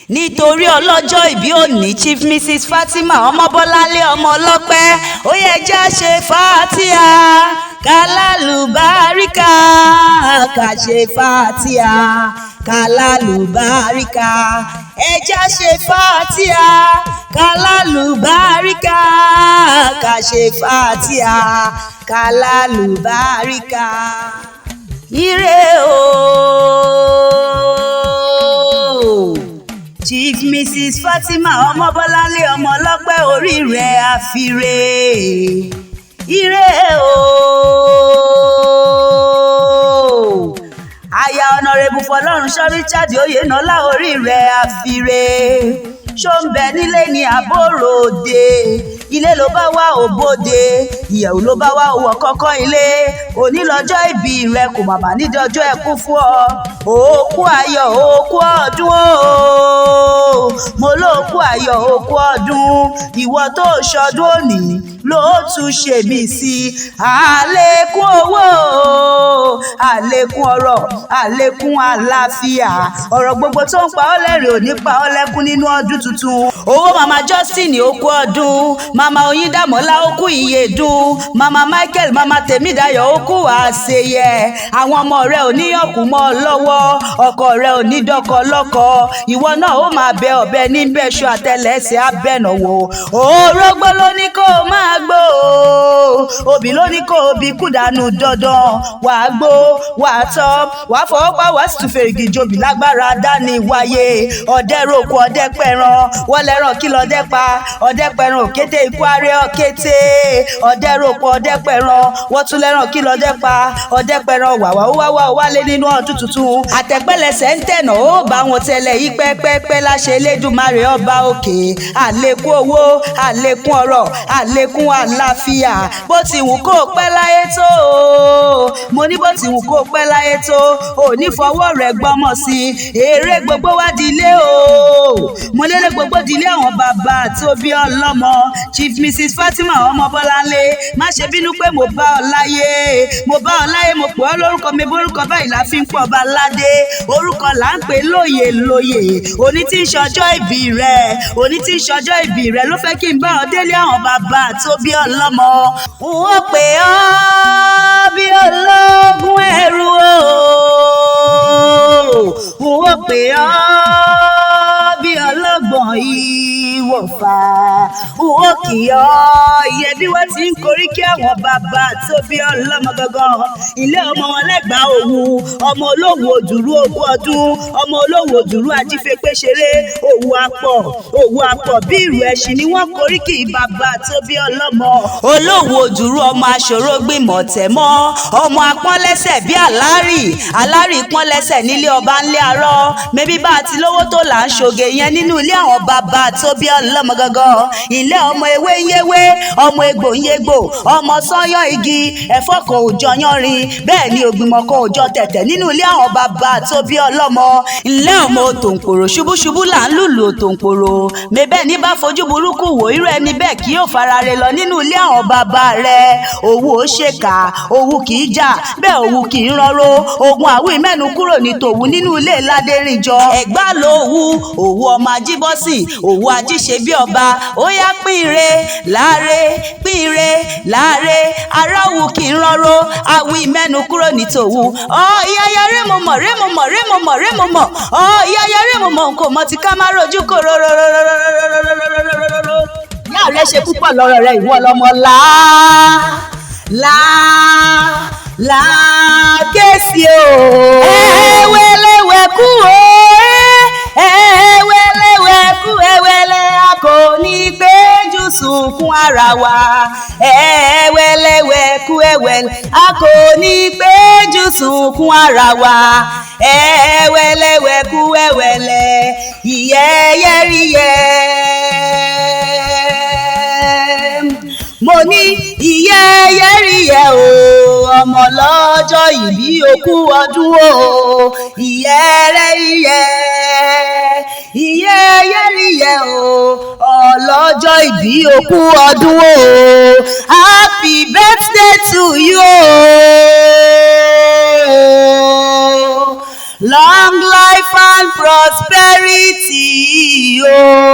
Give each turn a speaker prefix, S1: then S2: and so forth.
S1: Nítorí ọlọ́jọ́ ìbí òní, Chief Mrs Fatima Ọmọbọ́láńlé ọmọ ọlọ́pẹ́, ó yẹ jẹ́ á ṣe fatia kálálùbáríkà, ká ṣe fatia kálálùbáríkà, ẹ jẹ́ á ṣe fatia kálálùbáríkà, ká ṣe fatia kálálùbáríkà. Ire o, Chief Mrs Fatima Ọmọbọ́láńlé ọmọ ọlọ́pẹ́, orí rẹ̀ àfiré. Ire o, aya Honourable Fọlọ́runṣọ́ Richard Oyènọ́lá, orí rẹ̀ àfiré. Ṣó ń bẹ nílé ní àbóròde? Ilé ló bá wá òbóde, ìyẹ̀wò ló bá wá òwò kọ́kọ́ ilé. Òní lọ́jọ́ ìbí rẹ, kò màmá nídìí ọjọ́ ẹkún fún ọ. Òkú ayọ̀, òkú ọdún o, mo lóòkú ayọ̀, òkú ọdún. Ìwọ tó ṣọdún òní ló tún ṣe mí sí. Àlékún owó, àlékún ọrọ̀, àlékún àlàáfíà. Ọ̀rọ̀ gbogbo tó ń pa ọ́ lẹ́rìn ò ní pa ọ́ lẹ́kún nínú ọdún tuntun. Owó Mama Justin, òkú ọdún. Mama Oyindamola, òkú ìyèdún. Mama Michael, Mama Tèmídayọ̀, òkú àṣeyẹ. Àwọn ọmọ rẹ ò ní yànkú mọ́ ọ lọ́wọ́, ọkọ rẹ ò ní dọ́kọ lọ́kọ, ìwọ náà ó máa bẹ ọ̀bẹ ní bẹ́ṣọ, àtẹlẹsẹ̀ abẹ́nàwó. Orógbó ló ní kó o máa gbó, òbí ló ní kó o bí kúdànù dandan. Wàá gbó, wàá tọ́, wàá fọwọ́ pa, wàá sì tún fèrègì jòbí lágbára dání wáyé. Ọ̀dẹ́ roko, ọ̀dẹ́ pẹran, wọ́n lẹ́ràn kí lọ́dẹ́ pa? Ọ̀dẹ́ pẹran òkété, ikú arẹ́ ọ̀kété. Ọ̀dẹ́ roko, ọ̀dẹ́ pẹran, wọ́n tún lẹ́ràn kí lọ́dẹ́ pa? Ọ̀dẹ́ pẹran wàwá ó wá wá wálé nínú ọdún tuntun. Àtẹ̀pẹ́lẹsẹ̀ ń tẹ̀nà, ó bá wọn tẹ̀lẹ̀ yí pẹ́pẹ́pẹ́ láṣẹ Elédùmarè ọba òkè. Àlékún owó, àlékún ọrọ̀, àlékún àlàáfíà. Bó ti wù kó pẹ́ láyé tó o, mo ní bó ti wù kó pẹ́ láyé tó, ò ní fọwọ́ rẹ̀ gbọ́mọ sí i. Èrè gbogbo wá dilé o, mo lélẹ̀ gbogbo dilé àwọn bàbá tó bí ọlọ́mọ. Chief Mrs Fatima Ọmọbọ́láńlé, má ṣe bínú pé mo bá ọ láyé, mo bá ọ láyé, mo pè ọ́ lórúkọ mi. Borúkọ báyìí la fi ń pọ̀ ọba ládé, orúkọ là ń pè lóye lóye. Òní tí ń ṣọjọ́ ìbí rẹ̀, òní tí ń ṣọjọ́ ìbí rẹ̀ ló fẹ́ kí n bá ọ délé àwọn bàbá tó bí ọlọ́mọ. N ó pè ọ́ bí ológun ẹrú o, n ó pè ọ́ bí ọlọ́gbọ̀n ìwọ̀fà, n ó kì ọ́ iye bí wọ́n ti ń korí kí àwọn bàbá tó bí ọlọ́mọ gangan. Ilé ọmọ wọn lẹ́gbàá òwu, ọmọ olówó òdùrú, ogún ọdún, ọmọ olówó òdùrú ajífẹ́pẹ́ ṣeré. Òwú apọ̀, òwú apọ̀ bí ìrù ẹṣin ni wọ́n korí kí bàbá tó bí ọlọ́mọ. Olówó òdùrú, ọmọ aṣòro gbìmọ̀ tẹ̀mọ́, ọmọ apọ́nlẹ́sẹ̀ bí àlárì, àlárì pọ́nlẹ́sẹ̀ nílé ọba ńlé arọ́. Mẹbí bá a ti lówó tó là ń ṣoge yẹn nínú ilé àwọn bàbá tó bí ọlọ́mọ gangan. Ilé ọmọ ewé ń yéwé, ọmọ egbò ń yégbò, ọmọ sányán igi ẹ̀fọ́ kan ò jọ yánrin, bẹ́ẹ̀ ni ògbìmọ̀ kan ò jọ tẹ̀tẹ̀ nínú ilé àwọn bàbá tó bí ọlọ́mọ. Ilé ọmọ òtòǹkòrò, ṣubúṣubú là ń lùlù òtòǹkòrò. Mẹbẹ́ ní bá fojú burúkú wò irú ẹni bẹ́ẹ̀ kí yóò fara re lọ nínú ilé àwọn bàbá rẹ̀. Òwú ó ṣèkà, òwú kì í jà bẹ́ẹ̀, òwú kì í rọró. Ogun àwí mẹ́nu kúrò ní tòwú nínú ilé ládérìnjọ. Ẹ̀gbá lòwú, òwú ọmọ ajíbọ́sìn, òwú ajíṣe bí ọba. Ó yá, pínre láre, pínre láre. Aráwù kì í rọró, àwí mẹ́nu kúrò ní tòwú. Ọ ìyáyá rẹ̀ mo mọ̀, rẹ̀ mo mọ̀, rẹ̀ mo mọ̀, rẹ̀ mo mọ̀. Ọ ìyáyá rẹ̀ mo mọ̀, nǹkan mọ̀ tí ká má rojú kò rorororororororororororo. Ìyá rẹ̀ ṣe púpọ̀ lọ́rọ̀ rẹ̀, ìwọ lọ́mọ láá láá láá kéèsì o. Ẹ̀wẹ̀lẹ̀wẹ̀ kú o, ẹ̀wẹ̀lẹ̀wẹ̀ kú, ẹ̀wẹ̀lẹ̀ a kò ní péjú sunkún ara wa. Ẹ̀wẹ̀lẹ̀wẹ̀ kú, ẹ̀wẹ̀lẹ̀ a kò ní péjú sunkún ara wa. Ẹ̀wẹ̀lẹ̀wẹ̀ kú, ẹ̀wẹ̀lẹ̀ ìyẹ́yẹ́ríyẹ́, mo ní ìyẹ́yẹ́ríyẹ́ o. Ọmọ lọ́jọ́ ìbí, òkú ọdún o. Ìyẹ́rẹ́ríyẹ́, ìyẹ́yẹ́ríyẹ́ o. Ọlọ́jọ́ ìbí, òkú ọdún o. Happy birthday to you o. Long life. Life and prosperity o.